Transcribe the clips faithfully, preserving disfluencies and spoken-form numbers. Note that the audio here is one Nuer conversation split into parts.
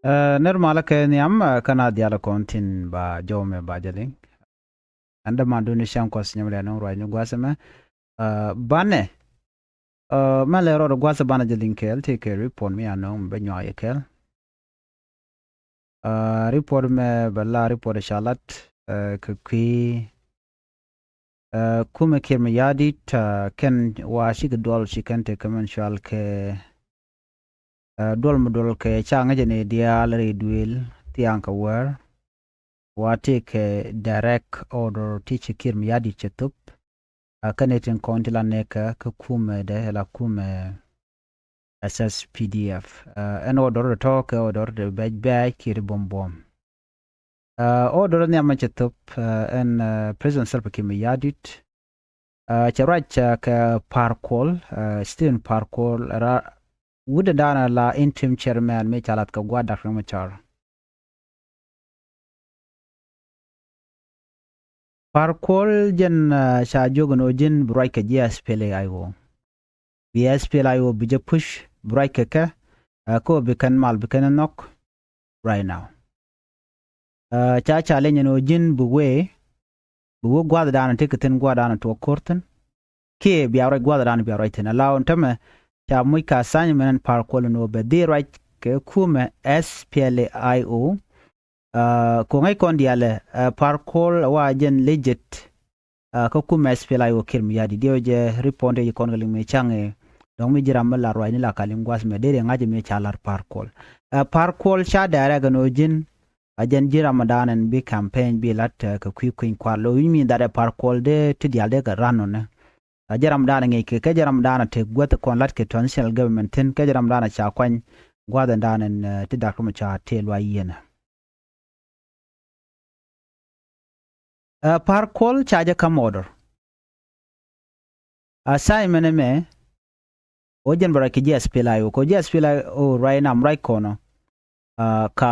Ner malä kɛ nhiam kä na dhial kɔn tin ba jɔw mɛ ba jɛ liŋ. Ɛn däman duni cäŋ kuɔth nyam lɛ nɔŋ ruacni gua̱th ɛmɛ. Banɛ mɛ lɛ rɔɔd gua̱th banɛ jɛ liŋ kɛɛl ti kɛ report mi a nɔŋ bɛ nyuak yɛ kɛɛl. Report mɛ bɛ la report ca lat kɛ kui̱ kumɛ Kiir Mayardit kɛn wa cikɛ duɔl ci kɛn tekɛ mɛn cual kɛ duɔl mi duɔl kɛ ca ŋäcɛ ni diaal rɛy duëël thiaŋ kɛ wäär. Wa tëëkɛ direct order ti ci Kiir Mayardit cɛ thop. Kɛn itin kɔn ti la nɛɛkä kä kumɛ dɛ la kumɛ S S P D F. Ɛn order tɔ̱ kɛ order dɛ bɛc bɛc kiɛ ti buɔm buɔm. Order nhiam mɛ cɛ thop ɛn President Salva Kiir Mayardit cɛ ruac kɛ Par Kuol, Stephen Par Kuol, wut in da̱a̱n la interim chairman mi ca lath kɛ gua̱a̱th Dak Riek Machar. Par Kuol jɛn ca jiök ni ɣöö ji̱n bi ruac kɛ ji̱ S P L A I O. Bi S P L A I O bi jɛ push bi ruac kɛ kɛ kä bi kɛn mal bi kɛn nhɔk right now. Ca ca leny ni ɣöö ji̱n bi wee bi wee gua̱a̱th da̱a̱n ti kɛ thi̱n gua̱a̱th da̱a̱n tuɔɔk ko̱r thi̱n. Kiɛ bia ruac gua̱a̱th da̱a̱n bia ruac thi̱n ala ɣöö tämɛ ca muc ka assignment ɛn Par Kuol ni ɣöö bɛ dhil ruac kɛ kumɛ S P L A I O. Ko ŋäc kɔn diaalɛ Par Kuol wa jɛn legit kä kumɛ S P L A I O Kiir Mayardit diɛw jɛ report jɛ kɔn kɛ liŋ mi caŋ i̱ dɔ̱ŋ mi ji̱ ram mi lar ruacni la ka liŋ gua̱th mɛ dee ri ŋa̱c mi ca lar Par Kuol. Par Kuol ca direct ni ɣöö ji̱n a jɛn ji̱ ram mi da̱a̱n ɛn bi campaign bi lat kɛ kui̱ kui̱ny kual lo̱ wi̱ny mi dhat ɛ Par Kuol dee ti diaal dee kɛ ran nɔnɛ. A jɛ ram da̱a̱n ŋi̱i̱c kɛ kɛ jɛ ram da̱a̱n a tek guäth kɔn la̱t kɛ transitional government thi̱n kɛ jɛ ram da̱a̱n a ca kuany gua̱th ɛn da̱a̱n ɛn ti Dak Riek Machar tëë luay yieenä. Par Kuol ca jɛ ka̱m order. Assignment ɛmɛ ɣöö jɛn bɛ ruac kɛ ji̱ S P L A I O kɛ ɣöö ji̱ S P L A I O right now ruac kɔnɔ ka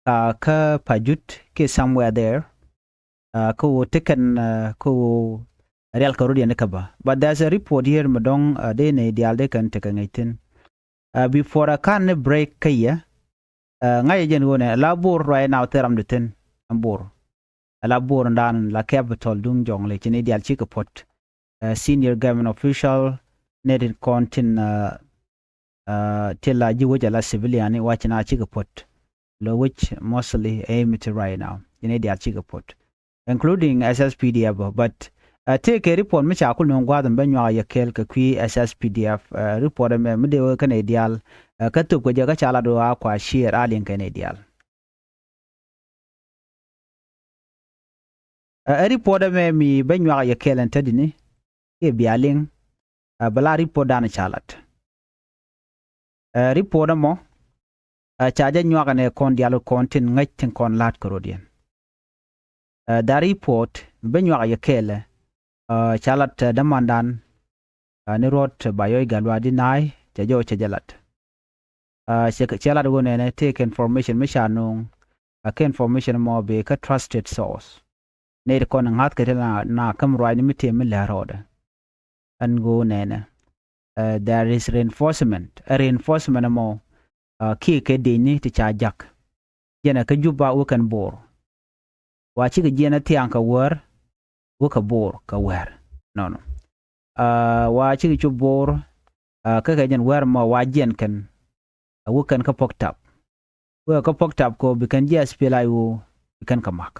ka kä Pajut kiɛ somewhere there. Kä ɣöö ti kɛn kä ɣöö rial kɛ rot yɛn kä bä but there's a report here mi dɔ̱ŋ dee ni diaal dee kɛn tekɛ ŋäc thi̱n. Before a ka̱n ni break kä yɛ ŋa̱cä jɛn ɣöö nɛ la Bor right now thil ram di thi̱n ɛn Bor. Ala Bor in da̱a̱n la capital duŋ jɔŋ lɛ ci ni diaal cikɛ puɔ̱t. Senior government official nɛy tin kɔn tin ti la ji̱ wec ala civilian ni wac na cikɛ puɔ̱t. Lɔ wec mostly ɛ imiti right now ci ni diaal cikɛ puɔ̱t including S S P D F bä but tëëkɛ report mi ca kul nuɔ̱ŋ gua̱a̱th in bä nyuak yɛ kɛɛl kɛ kui̱ S S P D F report ɛmɛ mi dee wee kɛn ɛ diaal kä thop kɛ jɛ kä ca lat wee a kua ciɛɛr a liŋ kɛn ɛ diaal. Ɛ report ɛmɛ mi bä nyuak yɛ kɛɛl ɛn tätdini kiɛ bia liŋ bä la report dan ca lat. Ɛ report ɛmɔ ca jɛ nyuak ɛn ɛ kɔn diaal kɔn tin ŋäc tin kɔn la̱t kɛ rot yɛn. That report bä nyuak yɛ kɛɛlɛ ca lat dämandan ni ruɔt ba yɔc gat luaadi na̱a̱c cɛ jɔw cɛ jɛ lat. Cɛ lat ɣöö nɛnɛ tëëkɛ information mi ca no̱o̱ŋ. Kä information mɔ bee kä trusted source. Nɛy ti kɔn ŋa̱thkɛ ti na käm ruacni mi tëë mi lɛ̱r rɔɔdɛ. Ɛn ɣöö nɛnɛ there is reinforcement ɛ reinforcement mɔ kiɛ kɛ dicni ti ca jak. Jɛn ɛ kä Juba wä kɛn Bor. Wa cikɛ jiɛn ɛ thiaŋ kɛ wäär wä kɛ Bor kɛ wäär nɔnɔ. Wa cikɛ cop Bor kä kɛ jɛn wäär mɔ wa jiɛn kɛn a wä kɛn kä Pok Tap. Wä kɛ Pok Tap kɛ bi kɛn jiɛ S P L A I O bi kɛn kɛ mak.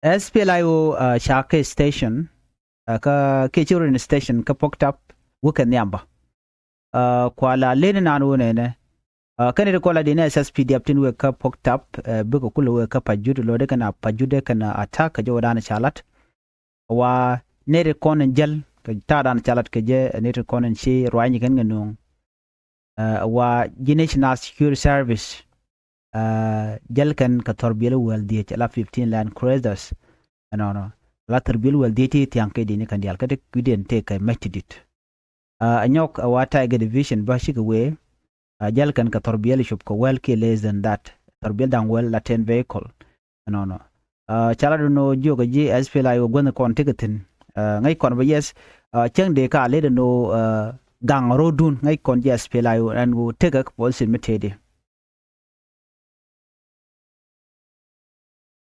S P L A I O ca kɛ station kä kɛ ci rin station kä Pok Tap wä kɛ nhiam bä. Kua la leni naan wä nɛnɛ kɛn ri kɔla dini S S P D F tin wek kä Pok Tap bikɛ kulɛ wek kä Pajut lɔ de kɛn a Pajut de kɛn a attack kɛ jɛ wä dan ca lat. Wa nɛy ti kɔn in jäl kɛ ta̱a̱ dan ca lat kɛ jɛ nɛy ti kɔn in ci ruaacni kɛn kɛ nuɔ̱ŋ. Wa ji̱ National Security Service jäl kɛn kɛ thɔr biɛl wäl dhiec ala fifteen Land Cruisers. Ɛnɔnɔ ala thɔr biɛl wäl dhiec ti thiaŋ kɛ dini kɛn diaal kä ti kui̱diɛn tëëkɛ mɛc ti dit. Ɛ nyɔk ɛ wa Tiger Division bä cikɛ wee. Jäl kɛn kɛ thɔr biɛl cop kɛ wäl kiɛ less than that thɔr biɛl da̱ŋ wäl la ten vehicle. Ɛnɔnɔ ca la dun ɣöö jiök ɛ ji̱ S P L A I O guänh kɔn tekɛ thi̱n. Ŋäc kɔn bä yes cäŋ dee ka ley dun ɣöö gaŋ ro̱dun ŋäc kɔn ji̱ SPLA-IO ɛn ɣöö tekɛ kɛ position mi tëëdi.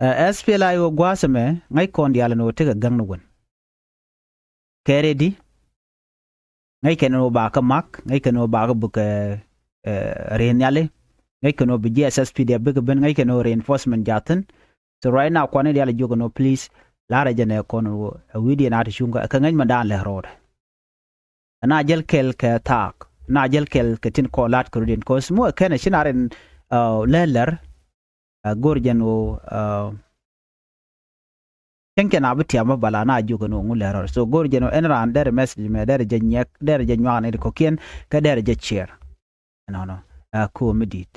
Ɛ, SPLA-IO gua̱a̱th ɛmɛ ŋäc kɔn diaal ɛn ɣöö tekɛ gäŋ ni wän. Kɛ rɛdi ŋäc kɛn ɣöö bakä mak, ŋäc kɛn ɣöö bakä bikɛ, ɛ, ri̱i̱n nhiali, ŋäc kɛn ɣöö bi ji̱ SSPDF bikɛ ben, ŋäc kɛn ɣöö reinforcement ja̱thin. So right now kuan i̱ diaal jiök ɛn ɣöö please, la̱rä jɛ nɛ kɔn ɣöö ɛ wi̱i̱diɛn a ti cuŋkä kɛ ŋäc mɛn da̱a̱n lɛ ro̱o̱dɛ. Ɛn a jäl kɛl kɛ thaak, ɛn a jäl kɛl kɛ tin kɔn la̱t kɛ rɔ̱diɛn, 'cause muɔ kɛn ɛ ci na rin, uh, lɛl lɛr, uh, go̱r jɛn ɣöö, uh, cäŋ cɛn a bi tiam bä bala na jiök ɛn ɣöö ŋu lɛr rɔr. So go̱r jɛn ɣöö ɛn raan derɛ message mɛ derɛ jɛ nyɛk, derɛ jɛ nyuak ni ti kɔ̱kiɛn, kä derɛ jɛ share. Ɛnɔnɔ, uh, ko̱o̱m mi di̱i̱t.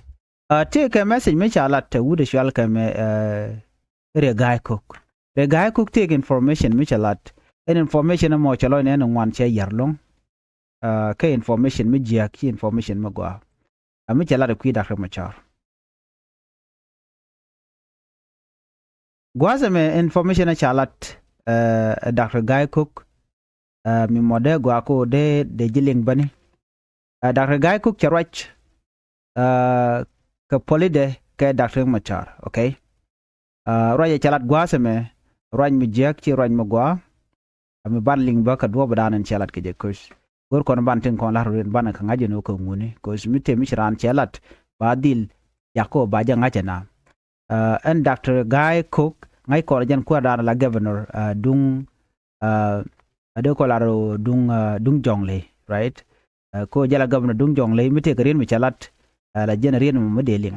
Uh, tëëkɛ message mi ca lat te wut ɛ cual kɛ mɛ, uh, Riek Gai Kok. Riek Gai Kok tëëkɛ information mi ca lat. Ɛn information ɛmɔ cɛ lɔc ni ɛn ŋuan cɛ yar lo̱ŋ. Uh, kɛ information mi jiääk ci information mi gɔaa. Uh, mi ca lat ɛ kui̱ Dak Riek Machar. Gua̱a̱th ɛmɛ information ɛ ca lat, uh, ɛ Dak Riek Gai Kok. Uh, mi mɔ dee gɔaa ko dee, dee ji̱ liŋ bäni. Uh, Dak Riek Gai Kok cɛ ruac, uh, kɛ politdɛ kɛ Dak Riek Machar, okay? Uh, ruac ɛ cɛ lat gua̱a̱th ɛmɛ, ruac mi jiääk ci ruac mi gɔaa. A mi ban liŋ bä kɛ duɔ̱ɔ̱p dan ɛn cɛ lat kɛ jɛ, 'cause go̱r kɔn ban tin kɔn lar rin ban kɛ ŋa̱c ɛn ɣöö kɛ ŋuni, 'cause mi te mi ci raan cɛ lat ba dhil jak ko ba jɛ ŋa̱c ɛna. Uh, ɛn Dak Riek Gai Kok ŋa̱c kɔn jɛn kuäär dan la governor, uh, duŋ, uh, a dee kɔ lar duŋ, uh, duŋ Jɔŋley, right? Uh, ko jɛ la governor duŋ Jɔŋley mi tëëkɛ riet mi cɛ lat, uh, la jɛn riet mi mi dee liŋ.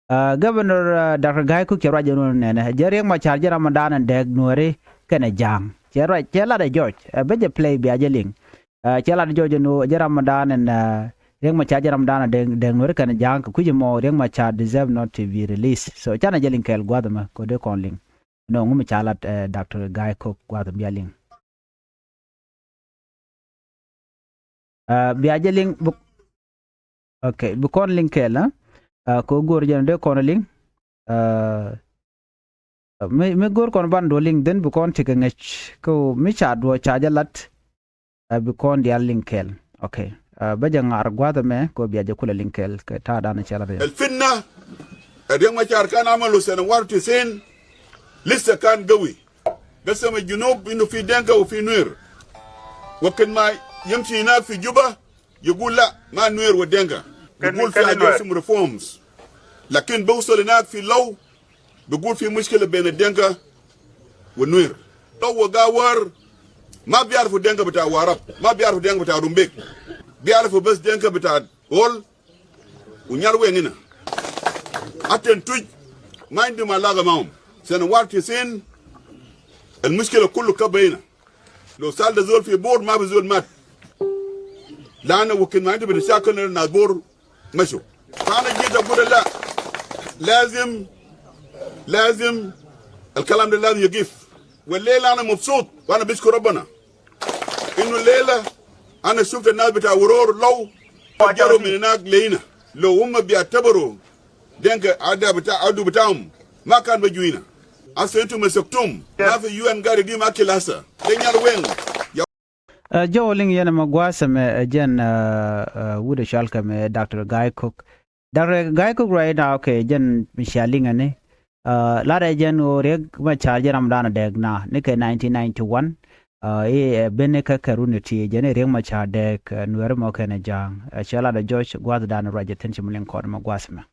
Uh, governor, uh, Dak Riek Gai Kok cɛ ruac ɛn ɣöö nɛnɛ jɛ Riek Machar jɛ ram mi da̱a̱n ɛn dääk Nuääri kɛnɛ Ja̱a̱ŋ. Cɛ ruac, cɛ lat ɛ jɔc, uh, bä jɛ play bia jɛ liŋ. Uh, cɛ lat ɛ jɔc ɛn ɣöö jɛ ram mi da̱a̱n ɛn, uh, Riek Machar jɛ ram mi da̱a̱n ɛn dääk, dääk Nuääri kɛnɛ Ja̱a̱ŋ kɛ kui̱c ɛmɔ Riek Machar deserve not to be released. So canɛ jɛ liŋ kɛɛl gua̱a̱th ɛmɛ kɛ dee kɔn liŋ. Nɔ ŋu mi ca lat, uh, Dak Riek Gai Kok gua̱a̱th ɛmɛ bia liŋ. Uh, bia jɛ liŋ bi, okay, bi kɔn liŋ kɛɛl, uh, uh, kɛ go̱o̱r jɛn dee kɔn liŋ. Uh, mi, mi go̱o̱r kɔn ban duɔ liŋ dhen bi kɔn tekɛ ŋäc kɛ mi ca duɔ ca jɛ lat, uh, bi kɔn diaal liŋ kɛɛl. Okay. Uh, bä jɛ ŋa̱r gua̱a̱th ɛmɛ kɛ bia jɛ kulɛ liŋ kɛɛl kɛ ta̱a̱ dan cɛ lat. الفتنة Riek Machar كان عمله سنوات تسعين لسه كان قوي. قسم الجنوب إنه في دينكا وفي نوير. وقت ما يمشي هناك في جوبا يقول لا، ما نوير ودينكا. يقول في حاجة اسمه reforms. لكن بوصل هناك في لو بيقول في مشكلة بين الدينكا والنوير. لو وقاور ما بيعرفوا دينكا بتاع وارب، ما بيعرفوا دينكا بتاع رومبيك. بيعرفوا بس دينكا بتاع أول ونيار وين هنا. حتى التوج ما عندهم علاقة معهم. سنوات تسعين المشكلة كله كبة هنا. لو سألت زول في بور ما في زول مات. لأن وقت ما أنت بتشاكل ناس بور مشوا. فأنا جيت أقول لا، لازم، لازم الكلام ده لازم يقف. والليلة أنا مبسوط وأنا بشكر ربنا إنه الليلة أنا شفت الناس بتاع ورور لو فجروا من هناك لينا. لو هم بيعتبروا دينكا عدا بتاع عدو بتاعهم ما كان بيجوا هنا. هسه انتوا مسكتهم، ما في يو ان قاعد يديهم اكل هسه. ده نيال وين؟ Ɛ, jɔw liŋ yɛn ɛmɛ gua̱a̱th ɛmɛ, ɛ, jɛn, ɛ, ɛ, wut ɛ cɔal kɛ mɛ Dak Riek Gai Kok. Dak Riek Gai Kok right now kɛ jɛn mi cia liŋ ɛni. Ɛ, lat ɛ jɛn ɣöö Riek Machar jɛ ram dan ɛ dääk na ni kɛ nineteen ninety-one. Ɛ, i̱, ɛ, ben ni kä kɛ run ɛ ti jɛn i̱ Riek Machar dääk, ɛ, Nuääri mɔ kɛnɛ Ja̱a̱ŋ. Ɛ, cɛ lat ɛ jɔc gua̱a̱th dan ɛ ruac ɛ thi̱n ci mi liŋ kɔn ɛmɛ gua̱a̱th ɛmɛ.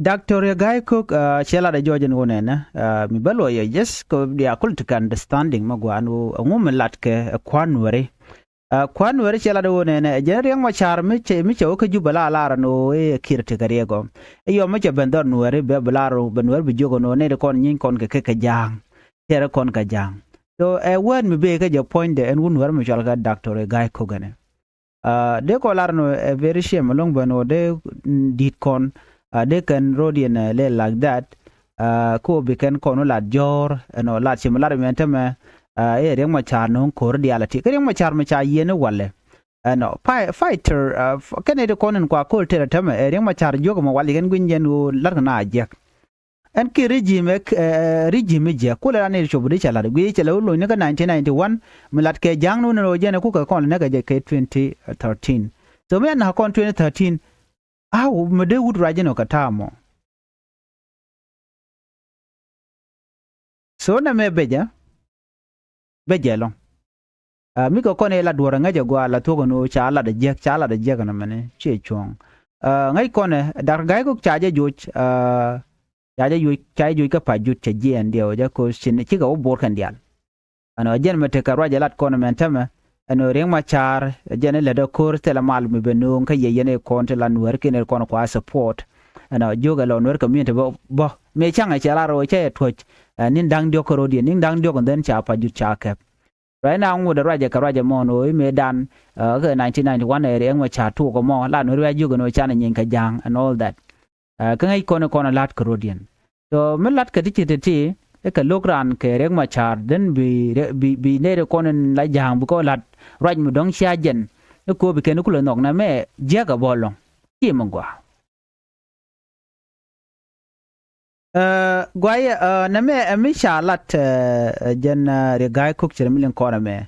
Dak Riek Gai Kok, ɛ, cɛ lat ɛ jɔc ɛn ɣöö nɛnɛ, ɛ, mi bä luɔc ɛ jɛth kɛ bia kul ti kɛ understanding mi gua̱a̱n ɣöö ɛŋu mi lat kɛ ɛ kua̱r Nuääri. Ɛ, kua̱r Nuääri cɛ lat ɛ ɣöö nɛnɛ ɛ jɛn Riek Machar mi cɛ, mi cɛ wä kä Juba la lar ɛn ɣöö i̱ ɛ Kiir tekɛ Riek ɔ. I̱ yɔm mi cɛ ben dhɔr Nuääri bɛ bi lar ɣöö bɛ Nuääri bi jiök ɛn ɣöö nɛy ti kɔn nyieeny kɔn kɛ kɛ kɛ Ja̱a̱ŋ. Tɛrɛ kɔn kɛ Ja̱a̱ŋ. So ɛ wään mi bee kä jɛ puɔ̱nydɛ ɛn wut Nuääri mi cɔal kɛ Dak Riek Gai Kok ɛnɛ. Ɛ, dee kɔn lar ɛn ɣöö ɛ very shame ɛlɔ̱ŋ bä ɛn ɣöö dee, mm, di̱t kɔn, ɛ, dee kɛn ro̱diɛn, ɛ, lɛl like that. Ɛ, kä ɣöö bi kɛn kɔn wä lat jɔ̱ɔ̱r ɛn ɣöö lat ci mi lat ɛmɛ tämɛ, ɛ, i̱ Riek Machar no̱o̱ŋ ko̱r diaal ɛ ti. Kä Riek Machar mi ca yieen i̱ walɛ. Ɛnɔ, fi-, fighter, ɛ, kɛnɛ ti kɔn in kua ko̱l tɛr ɛ tämɛ, ɛ, Riek Machar jiök ɛmɔ walɛ kɛn gui̱ny jɛn ɣöö la̱t kɛ na jiäk. Ɛn kiɛ regime ɛ, ɛ, regime mi jiɛk kulɛ ran ni cop di cɛ lat guiy cɛ lɛ wä lony ni kä nineteen ninety-one. Mi lat kɛ ja̱a̱ŋ ni wä ni rɔ jɛn ɛ kukɛ kɔn lɛ ni kɛ jɛ kɛ twenty thirteen. So mi ɛn na̱k kɔn twenty thirteen. A mi dee wut ruac jɛn ɔ kɛ ta̱a̱ mɔ. So nɛ mɛ becɛ becɛ lɔ. Ɛ, mi kɛ kɔn ɛ la duɔrɛ ŋäcɛ gua la thuɔ̱k ɛn ɣöö ca lat ɛ jiäk, ca lat ɛ jiäk ɛn ɛmɛni ciɛ cuɔ̱ɔ̱ŋ. Ɛ, ŋäc kɔn ɛ dak ga̱y kɔk ca jɛ joc, ɛ, ca jɛ joc, ca jɛ joc kä pa̱c jut cɛ jiɛɛn diɛw jɛ ko̱ cin cikɛ wä bo̱r kɛn diaal. Ɛn ɣöö jɛn mɛ tekɛ ruac ɛ lat kɔn ɛmɛn tämɛ ɛn ɣöö Riek Macar jɛn ɛ lät ɛ ko̱r thilɛ mal mi bɛ nööŋ kä yɛ yɛn ɛ kɔn ti la nuɛɛr kiɛn ɛ kɔn kua support. Ɛn ɣöö jiök ɛ lɔ nuɛɛr community bä bä mëë caŋ ɛ cɛ lar ɣöö cɛ ɛ tuɔ̱c. Ɛ, ni̱n da̱ŋ diɔ̱k kä ro̱diɛn, ni̱n da̱ŋ diɔ̱k ɛn dhän ca pa̱c jut ca kɛp. Ruac na ŋut ɛ ruacɛ kɛ ruacɛ mɔ ɛn ɣöö i̱ mëëdan, ɛ, kä nineteen ninety-one ɛ Riek Macar tuɔɔk ɛmɔ la nuɛɛr wiac jiök ɛn ɣöö canɛ nyieeny kɛ ja̱a̱ŋ and all that. Ɛ, kä ŋäc kɔn ɛ kɔn ɛ la̱t kɛ ro̱diɛn. So mi la̱t kɛ ti ci ti ti i̱ kɛ lo̱k raan kɛ Riek Macar dhän bi, bi, bi nɛy ti kɔn in la ja̱a̱ŋ bi kɔ la̱t ruac mi dɔ̱ŋ cia jɛn. I̱ ko̱o̱p i̱ kɛn i̱ kulɛ nhɔk nɛ mɛ jiäk ɛ bɔl lɔ̱ŋ. Ci mi gɔaa. Ɛ, guayɛ, ɛ, nɛ mɛ ɛ mi ca lat, ɛ, ɛ, jɛn, ɛ, Riek Gai Kok cɛ rɛ mi liŋ kɔn ɛmɛ.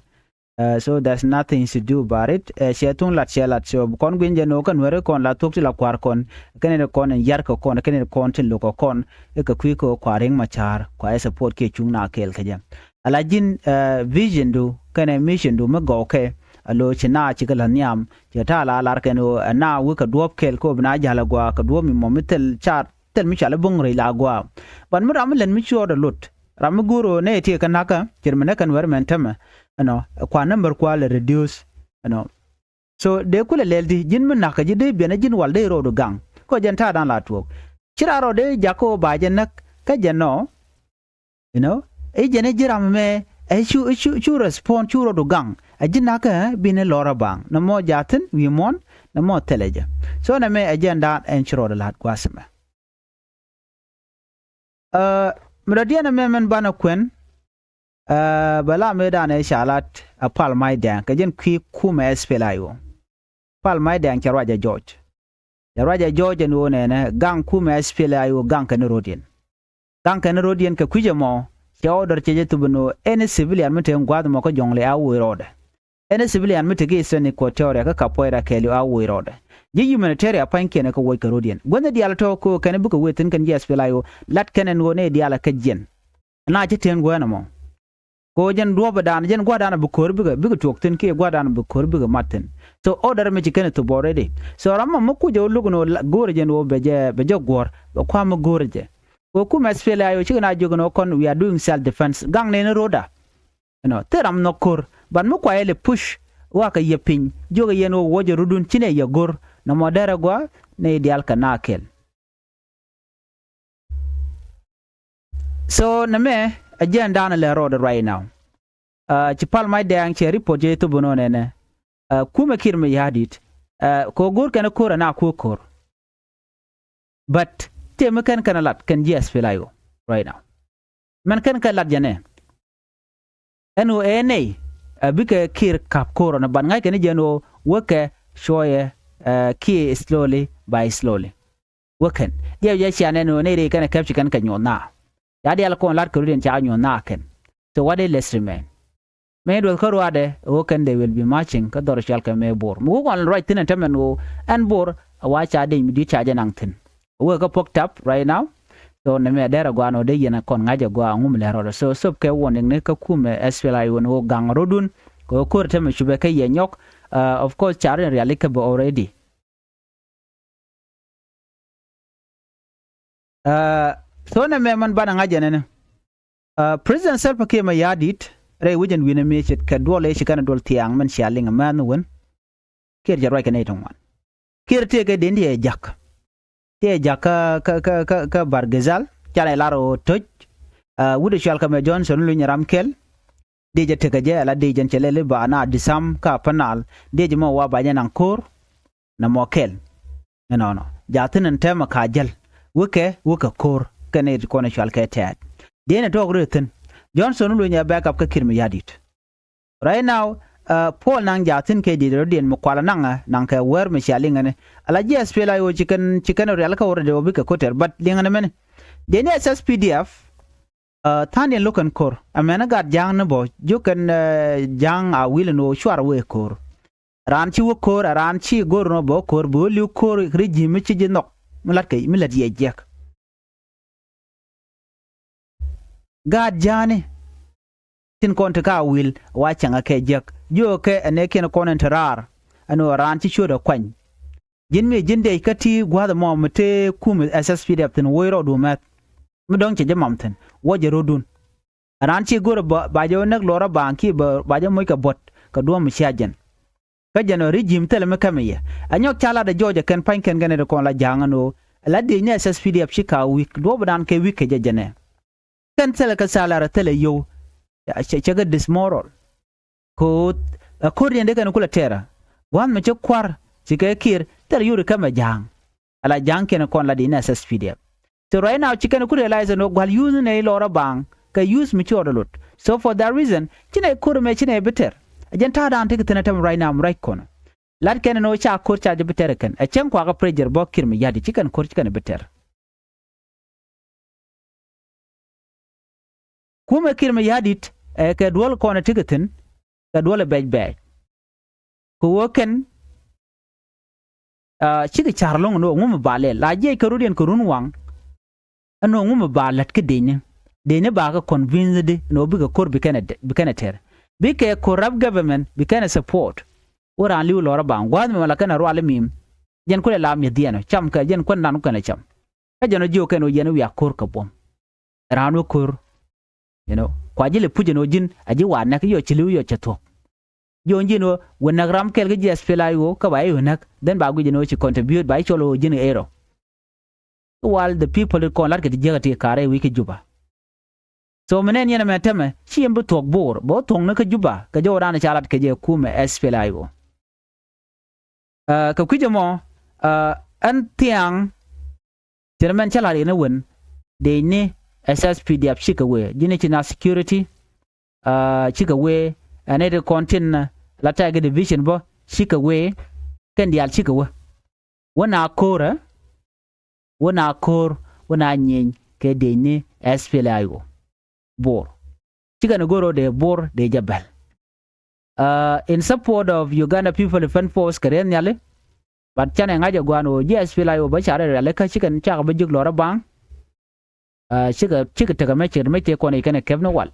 Ɛ, so there's nothing to do about it. Ɛ, cɛ thuŋ lat, cɛ lat, cɛ kɔn gui̱n jɛ no̱o̱k kɛ nuɛri kɔn la thuɔ̱k ti la kua̱r kɔn kɛn ni kɔn in yar kɛ kɔn kɛn ni kɔn ti lo̱k kɛ kɔn. I̱ kɛ kui̱ kɛ kua̱r Riek Macar kua̱r ɛ support kiɛ cuŋ na kɛɛl kɛ jɛ. Ala ji̱n, ɛ, vision du kɛnɛ mission du mi gɔw kɛ a lo̱ ci na cikɛ la nhiam. Cɛ ta̱a̱ la lar kɛn ɣöö ɛ na wek kɛ duɔ̱ɔ̱p kɛl kɛ ɣöö bi na ja̱l ɛ gɔaa kɛ duɔ̱ɔ̱p mi mɔ mi thil car thil mi cɔal i̱ bo̱ŋ rɛy la gɔaa. But mi ram mi lät mi cuɔɔt ɛ lot ram mi go̱o̱r ɣöö nɛy ti kɛ na̱kä cir mi näk kɛn wɛr mɛn tämɛ. Ɛnɔ, kua̱r nambär kua̱r lɛ reduce. Ɛnɔ. So dee kulɛ lɛl di ji̱n mi na̱k kä ji̱ dee biɛn ɛ ji̱n wal dee rɔɔdu gaŋ. Kɔ jɛn ta̱a̱ da̱a̱n la tuɔɔk ci raa rɔɔd dee jakä ɣöö ba jɛ näk kä jɛ nɔ. You know, i̱ jɛn i̱ ji̱ ram mɛ ɛ cu, cu, cu respond cu rɔɔdu gaŋ. Ɛ ji̱ nakä, ɛ, bin i̱ lɔr a baŋ nɛ mɔ ja̱thin wi̱i̱ muɔ̱n nɛ mɔ thilɛ jɛ. So nɛ mɛ ɛ jɛn da̱a̱n ɛn ci rɔɔdu la̱t gua̱a̱th mɛ. Ɛ, mi dɔ̱diɛn ɛmɛ mɛn banɛ kuɛn. Ɛ, bɛ la mëëdan ɛ ca lat ɛ Pal Mac Dɛŋ kɛ jɛn kui̱ kumɛ S P L A I O. Pal Mac Dɛŋ cɛ ruacɛ jɔɔc. Cɛ ruacɛ jɔɔc ɛn ɣöö nɛnɛ gaŋ kumɛ S P L A I O gaŋ kɛn ro̱diɛn. Gaŋ kɛn ro̱diɛn kɛ kui̱c ɛmɔ cɛ order cɛ jɛ thop ɛn ɣöö any civilian mi te gua̱a̱th ɛmɔ kä Jɔŋli a woc rɔɔdɛ. Any civilian mi te kä Eastern Equatoria kä Kapoeta kɛɛliw a woc rɔɔdɛ. Ji̱ humanitarian pa̱nykiɛn ɛ kɛ woc kɛ ro̱diɛn guänh diaal tɔ̱ kɛ ɣöö kɛn bikɛ wëë thi̱n kɛn ji̱ S P L A I O lat kɛn ɛn ɣöö nɛy diaal ɛ kä jiɛn. Ɛn a ci tëën guänh ɛmɔ. Kɛ ɣöö jɛn duɔ̱ɔ̱pdan jɛn gua̱dan bi ko̱r bikɛ, bikɛ tuɔɔk thi̱n kiɛ gua̱dan bi ko̱r bikɛ mat thi̱n. So order mi ci kɛn thop already. So ram mɔ mi kucɛ wä luk ni wä go̱o̱rɛ jɛn wä bɛ jɛ, bɛ jɛ guɔ̱r bɛ kua̱m mi go̱o̱rɛ jɛ. Kɛ ɣöö kumɛ S P L A I O cikɛ na jiök ni wä kɔn we are doing self defense gaŋ nɛn ro̱da. You know, thil ram nhɔk ko̱r but mi kuayɛ lɛ push. Wakɛ yɛ piny jiök yɛn wä wä jɛ rudun cinɛ yɛ go̱r. Nɔmɔ derɛ gua̱ nɛy diaal kɛ na kɛl. So nɛ mɛ ɛ jɛn da̱a̱n lɛ rɔɔdɛ right now. Ɛ, ci Pal Mac Dɛŋ cɛ report jɛ thop ɛn ɣöö nɛnɛ, ɛ, kumɛ Kiir Mayardit, ɛ, kɛ ɣöö go̱o̱r kɛn ko̱r ɛ na kuäär ko̱r. But tëë mi kɛn kɛn lat kɛn ji̱ S P L A I O right now. Mɛn kɛn kɛn lat jɛ nɛ ɛn ɣöö ɛ nɛy, ɛ, bikɛ Kiir ka̱p ko̱r ɔnɔ but ŋa̱ckɛ ni jɛn ɣöö wekɛ cuɔyɛ, ɛ, kiɛ slowly by slowly. Wä kɛn diɛw jɛ cia nɛn ɣöö nɛy rɛy kɛn ɛ kɛp ci kɛn kɛ nyuɔth na. Ca diaal kɔn lat kɛ rut in ca nyuɔth na kɛn. So what is less remain? Mëë duɔth kä ruaadɛ ɣöö kɛn they will be marching kä dhɔr cɔal kɛ mëë Bor mi wä kɔn ruac thi̱n ɛn tämɛn ɣöö ɛn Bor a wa ca dec mi di̱t ca jɛ naŋ thi̱n. Wä kä puɔk tap right now. So nɛ mɛ dɛr a guan ɣöö dee yɛn a kɔn ŋa̱c a guan ŋum lɛ rɔɔdɛ so sop kɛ warning ni kä kumɛ S P L A I O ni ɣöö gaŋ rɔdun. Kɛ ɣöö ko̱r tämɛ cupɛ kä yɛ nyɔk. Of course ca rut in riali kä bɛ already. Ɛ, thonɛ mɛ man banɛ ŋa̱c ɛnɛnɛ. Ɛ, President Salva Kiir Mayardit rɛy wi̱c ɛn wi̱nɛ mëë ce̱tkɛ duɔl ëë ci kɛn ɛ duɔl thia̱a̱ŋ mɛn cia liŋ ɛ mɛnh wän. Kiir jɛ ruac kɛ nɛy ti ŋuan. Kiir tëëkɛ den ti ɛ ja̱k. Ti ɛ ja̱k kä, kä, kä, kä, kä Bahr el Ghazal canɛ lar ɣöö töc. Ɛ, wut ɛ cual kɛ mɛ Johnson luny ram kɛl. Diec ɛ tekɛ jɛ ala diec ɛn cɛ lɛl i̱ ba na disam kä Upper Nile diec mɔ wa ba jɛ naŋ ko̱r. Nɛ mɔ kɛl. Ɛnɔnɔ jaathin ɛn tɛmɛ ka jäl wekɛ wekɛ ko̱r kɛn i̱ kɔn i̱ cual kɛ tɛɛt. Diɛn ɛ tɔɔk röt thi̱n. Johnson luny ɛ backup kä Kiir Mayardit. Right now, ɛ, Paul naŋ jaathin kɛ diet rɔ̱diɛn mi kual naŋ ɛ naŋ kɛ wɛr mi cia liŋ ɛn ala ji̱ S P L A I O ci kɛn ci kɛn rial kä wä rɛdɛ wä bikɛ ko̱tɛr but liŋ ɛn ɛmɛn. Dee ni SSPDF, tha̱a̱ŋdiɛn lo̱k kɛn ko̱r. Ɛmɛn ɛ gat ja̱a̱ŋ ni bä jiök kɛn, ja̱a̱ŋ a wil ɛn ɣöö cuarɛ wee ko̱r. Raan ci wä ko̱r, ɛ raan ci go̱r ɛn ɣöö bä ko̱r, bi wä li̱w ko̱r regime mi ci ji̱ nhɔk, mi la̱t kɛ, mi lät yɛ jiɛk. Gaat ja̱a̱ni tin kɔn ti ka wil wa cäŋ a kɛ jiäk. Jiökɛ ɛn ɛ kiɛn kɔn ɛn te raar ɛn ɣöö raan ci ciötdɛ kuany. Ji̱n mi ji̱n dec kä ti gua̱a̱th ɛmɔ mi te kum SSPDF thi̱n woc rɔɔdu mɛth. Mi dɔ̱ŋ cɛ jɛ mam thi̱n wä jɛ rɔɔdun. Raan ci go̱rɛ ba, ba jɛ wä näk luɔrä baaŋ kiɛ ba, ba jɛ moc kɛ buɔ̱t kɛ duɔ̱ɔ̱m mi cia jɛn. Kä jɛn ɔ regime thilɛ mi kämɛ yɛ. Ɛ nyɔk ca lat ɛ jɔɔc ɛ kɛn pa̱ny kɛn kɛn ɛ ti kɔn la ja̱a̱ŋ ɛn ɣöö ɛ la dec ni SSPDF ci ka wi̱k duɔ̱ɔ̱pdan kɛ wi̱k kɛ jɛ jɛn ɛ. Kɛn thilɛ kɛ thalar ɛ thilɛ yio̱w. Cɛ, cɛ kɛ dismoral. Ko̱o̱th ɛ ko̱r diɛn dee kɛn kulɛ tɛɛrä. Gua̱a̱th mi ci kua̱r ci kɛ kiɛɛr thilɛ yio̱w ri kämɛ ja̱a̱ŋ. Ala ja̱a̱ŋ kiɛn kɔn la dec ni SSPDF. So right now ci kɛn ku realize ɛn ɣöö gua̱l use ni nɛy lɔrä baaŋ kɛ use mi ci ɣɔt ɛ lot. So for that reason ci nɛy ko̱r ɛmɛ ci nɛy bi tɛr. Ɛ jɛn ta̱a̱dan tekɛ thi̱n ɛ tɛm right now mi ruac kɔn. Lat kɛn ɛn ɣöö ca ko̱r ca jɛ bi tɛr ɛ kɛn ɛ cäŋ kuakä pressure bä Kiir Mayardit ci kɛn ko̱r ci kɛn bi tɛr. Kumɛ Kiir Mayardit ɛ kɛ duɔl kɔn ɛ tekɛ thi̱n kɛ duɔl ɛ bɛc bɛɛc. Kɛ ɣöö kɛn cikɛ ca̱r lo̱ŋ ɛn ɣöö ŋumɛ ba lɛl la jiɛc kɛ rut yɛn kɛ run waŋ. Ɛn ɣöö ŋumɛ ba lät kä decni, decni ba kɛ convince di ɛn ɣöö bikɛ ko̱r bi kɛn ɛ tɛr, bikɛ corrupt government bi kɛn ɛ support. Wä raan li̱w lɔrä baŋ gua̱a̱th mɛmɛ la kɛn ɛ rual imim. Jɛn kulɛ la mi̱eth diɛn ɔ cam kɛ jɛn kuän dan kɛn ɛ cam. Kä jɛn ɔ jiök kɛn ɣöö yɛn wiak ko̱r kɛ buɔ̱m. Raan wä ko̱r. You know, kua ji̱ lɛ puc ɛn ɣöö ji̱n a ji̱ wa näk yɔ ci li̱w yɔ cɛ thuɔ̱k. Jiɔn ji̱n ɣöö wä näk ram kɛl kä ji̱ SPLA-IO kä ba i̱ wä näk then ba guic ɛn ɣöö ci contribute ba i̱ cɔl ɣöö ji̱n ɛ ero. While the people kɔn lat kɛ ti jiäk a ti ka̱rɛ wi̱c kä Juba. So mi nɛn yɛn ɛmɛ tämɛ ci yɛn bi thuɔ̱k Bor bä thuɔ̱kni kä Juba kɛ jɔwdan ca lat kɛ jɛ kumɛ SPLA-IO. Kɛ kui̱c ɛmɔ ɛn thiaŋ. Thin mɛn cä la̱r yɛn ɛ wen dee ni SSPDF cikɛ wee ji̱n ci na security. Cikɛ wee ɛn ɛ ti kɔn tin la tɛk division bä cikɛ wee kɛn diaal cikɛ wee. Wä na ko̱rä wä na ko̱r wä na nyieny kɛ dee ni SPLA-IO. Bor cikɛ ni go̱r ro̱o̱ dee Bor dee jɛ bɛl. In support of Uganda People Defense Force kɛ riɛth nhiali. But canɛ ŋa̱c ɛ gua̱a̱n ɣöö ji̱ SPLA-IO bä ca rɛl rialikä cikɛn cakɛ bä jiök lɔrä baŋ. Cikɛ, cikɛ tekɛ mɛ cir mɛ tëë kɔn i̱ kɛn ɛ kɛp ni wal.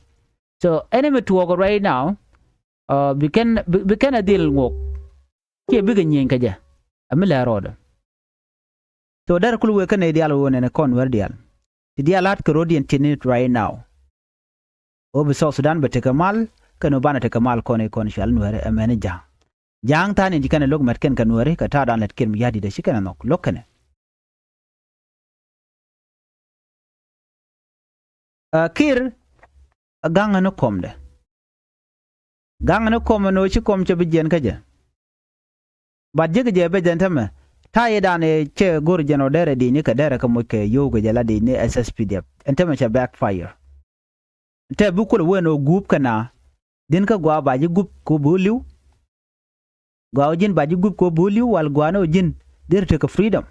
So enemy tuɔɔk right now. Bi kɛn, bi kɛn ɛ dhil ŋuɔk. Ciɛ bikɛ nyieny kɛ jɛ ɛ mi lɛ̱r rɔɔdɛ. So dɛr kul wëë kä nɛy diaal wëë nɛn kɔn Nuɛr diaal ti diaal la̱t kɛ ro̱diɛn ti̱ni right now. Ɣöö bi South Sudan bɛ tekɛ mal kɛn ɣöö banɛ tekɛ mal kɔn i̱ kɔn cual Nuɛri ɛmɛni ja̱a̱ŋ. Ja̱a̱ŋ tha̱a̱ŋ in ci kɛn ɛ lo̱k mɛt kɛn kɛ Nuɛri kɛ ta̱a̱dan lät Kiir Mayardit ɛ ci kɛn ɛ nhɔk lo̱k kɛnɛ. Ɛ Kiir ɛ ga̱ŋ ɛ ni kɔmdɛ. Ga̱ŋ ni kɔm ɛn ɣöö ci kɔm cɛ bi jiɛn kä jɛ. But ji̱kɛ jɛ bɛ jɛn tämɛ ta̱a̱ yɛ dan ɛ cɛ go̱r jɛn ɔ derɛ di̱i̱ni kɛ derɛ kä moc kɛ yio̱w kɛ jɛ la di̱i̱ni SSPDF ɛn tämɛ cɛ backfire. Tɛ bi kulɛ wen ɔ gup kɛ na di̱n kä gua ba ji̱ gup kɛ ɔ bi wä li̱w. Gua ɔ ji̱n ba ji̱ gup kɛ ɔ bi wä li̱w wal gua ni ɔ ji̱n deri tekɛ freedom.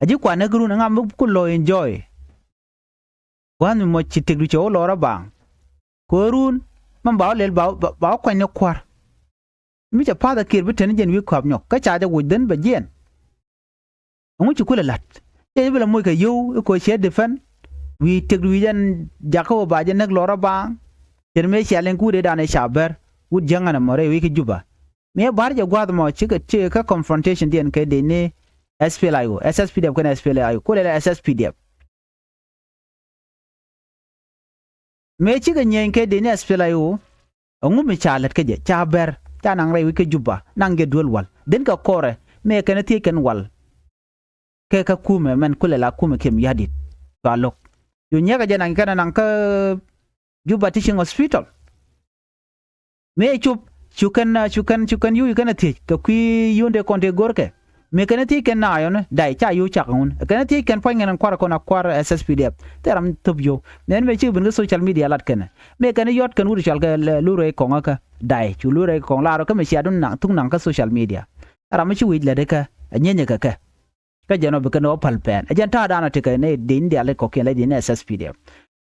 A ji̱ kuan näk run ɛ ŋa mi kul lɔ enjoy. Gua̱a̱th mi mɔ ci tëkdu cɛ wä lɔɔr a baaŋ. Kɛ ɣöö run mɛn ba wä lɛl ba wä kuany ni kua̱r. Mi cɛ pa̱th a Kiir bi teni jɛn wi̱i̱ kɔ̱a̱p nyɔk kä ca jɛ woc dhän bɛ jiɛn. Ɛŋu ci kulɛ la̱t cɛ jɛ bi la moc kɛ yio̱w i̱ ko̱ ciɛ defend. Wi̱i̱ tëkdu wi̱i̱ jɛn jakä wä ba jɛ näk lɔɔr a baaŋ. Cɛ ni mëë cia liŋ kä wut ëëdan ëë ca bär wut jiäŋ ɛn ɛmɔ rɛy wi̱i̱ kä Juba. Mi ɛ ba̱r jɛ gua̱a̱th ɛmɔ cikɛ, cikɛ kä confrontation diɛn kɛ dee ni SPLA-IO, SSPDF kɛn SPLA-IO kulɛ lɛ SSPDF. Mëë cikɛ nyieny kɛ dee ni SPLA-IO ɛŋu mi ca lät kä jɛ ca bɛr ca naŋ rɛy wi̱c kä Juba naŋ jɛ duel wal dhin kɛ kɔrɛ mëë kɛn thiec kɛn wal. Kɛ kä kumɛ mɛn kulɛ la kumɛ Kiir Mayardit cua lo̱k. Cu nyiɛkɛ jɛ naŋ kɛn naŋ kä Juba Teaching Hospital. Mëë cop cu kɛn, cu kɛn, cu kɛn yio̱w kɛn a thiec kɛ kui̱ yio̱w dee kɔn tëë go̱rkɛ. Mëë kɛn a thiec kɛn na yɔn day ca yio̱w cak ŋun kɛn a thiec kɛn pua̱ny ŋɛn kua̱r kɔn a kua̱r SSPDF. Thil ram thop yio̱w nɛn mëë cikɛ ben kä social media lat kɛn. Mëë kɛn a yɔt kɛn wut cual kɛ lur rɛy kɔŋ kä day cu lur rɛy kɔŋ lar kä mëë cia dun naŋ thuk naŋ kä social media. Ram mi ci wi̱c lät kä a nyieny kɛ kɛ. Kä jɛn ɔ bi kɛn ɔ päl pɛn. Ɛ jɛn ta̱a̱ danɔ ti kɛ nɛy dec ni diaal kɔ̱kiɛn la dec ni S S P D F.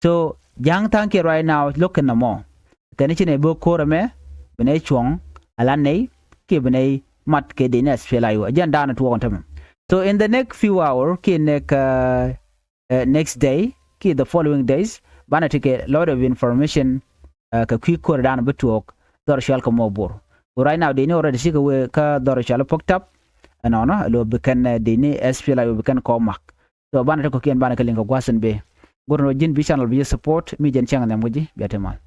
So ja̱ŋ tha̱a̱ŋ kiɛ right now lo̱k kɛn nɔmɔ. Kɛn ci nɛy bä ko̱r ɛmɛ bi nɛy cuɔ̱ŋ ala nɛy kiɛ bi nɛy mat kɛ dec ni S P L A U. Ɛ jɛn danɔ tuɔɔk ɛn tämɛ. So in the next few hour kiɛ next uh, uh, next day kiɛ the following days banɛ ti kɛ lot of information uh, kɛ kui̱ ko̱r danɔ bi tuɔɔk dhɔr cual kɛ mɔ bor. Ku right now dec ni already cikɛ wee kä dhɔr cual pok tap. Ɛnɔnɔ ɛ lo̱ bi kɛn uh, dec ni S P L A U bi kɛn kɔ mak. So banɛ ti kɔ̱kiɛn banɛ kɛ liŋ kɛ gua̱th in bee. Go̱r ni wä ji̱n bi channel bi ji̱ support mi jɛn cäŋ nhiam kä ji̱ bia ti mal.